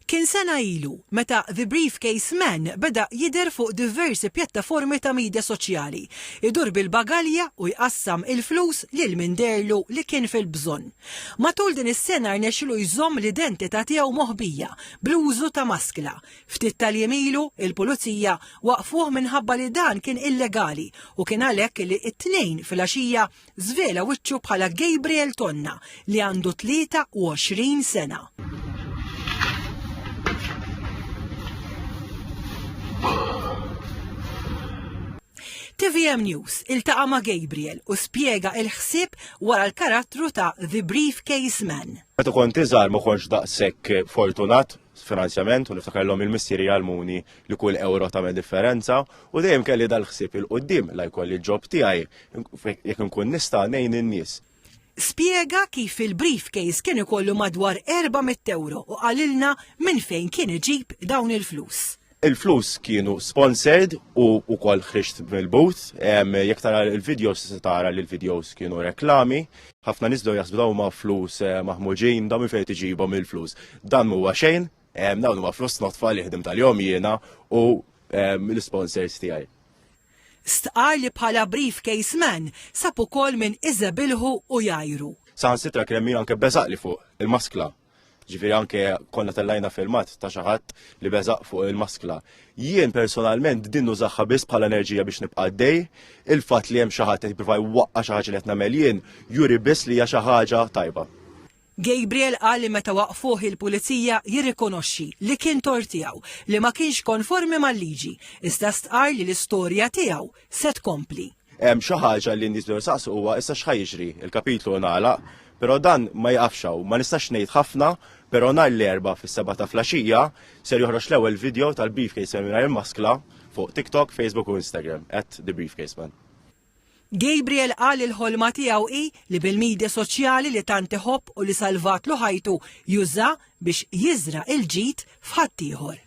Kien sena ilu meta The Briefcase Man beda jidher fuq diversi pjattaformi ta' media soċjali, idur bil-bagalja u jqassam il-flus lil min deherlu li kien fil-bżonn. Matul din is-sena rnexxielu jżomm l-identità tiegħu moħbija bl-użu ta' maskla. Ftit tal-jiem ilu, il-Pulizija waqqfuh minħabba li dan kien illegali u kien għalhekk li t-Tnejn filgħaxija żvela wiċċu bħala Gabriel Tonna li għandu 23 sena. TVM News iltaqa' ma' Gabriel u spjega il-ħsieb wara l-karattru ta' The Briefcase Man. Meta kont iżgħar ma kontx daqshekk fortunat finanzjament u niftakar l-om il-missieri jgħallmuni li kull euro tagħmel differenza u dejjem kelli dal-ħsieb il-qudiem la jkolli ġob tiegħi jekk inkun nista' ngħin in-nies. Spjega kif il-briefcase kien ikollu madwar 400 euro u qalilna minn fejn kien iġib dawn il-flus. Il-flus kienu sponsored u wkoll ħriġt mill-booth. Jekk tara l-videos se tara li l-videos kienu reklami. Ħafna nies bdew jaħsbu dawn huma flus eh, maħmuġin, dawn minn fejn tiġibhom il-flus. Dan m'huwa xejn, dawn huma flus notfa li ħdim tal-jom jiena u l-sponsors tiegħi. Stqarr li bħala briefcase man sab ukoll min iżebilħu u jgħajru. Saħansitra kien hemm min anke beżaqli fuq il-maskla. Ġifieri anke konna tellajna filmat ta' xi ħadd li beżaq fuq il-maskla. Jien personalment din nużaha biss bħala enerġija biex nibqa' għaddej. Il-fatt li hemm xi ħadd qed jipprova jwaqqa' xi ħaġa li qed nagħmel jien juri biss li hija xi ħaġa tajba. Gabriel qal li meta waqqfuh il-Pulizija jirrikonoxxi li kien tort tiegħu li ma kienx konformi mal-liġi, iżda stqarr li l-istorja tiegħu se tkompli. Hemm xi ħaġa li n-nies bdew jsaqsu huwa issa x'ħa jiġri, il-kapitlu ngħalaq, però dan ma jiqafx hawn, ma nistax ngħid ħafna, però nhar l-Erbgħa fis-sebgħa ta' flaxija ser joħroġ l-ewwel video tal-briefcase mingħajr il-maskla fuq TikTok, Facebook u Instagram, at The Briefcase Man. Gabriel qal li l-ħolma tiegħu hi li bil-media soċjali li tant iħobb u li salvatlu ħajtu juża biex jiżra' il-ġid f'ħaddieħor.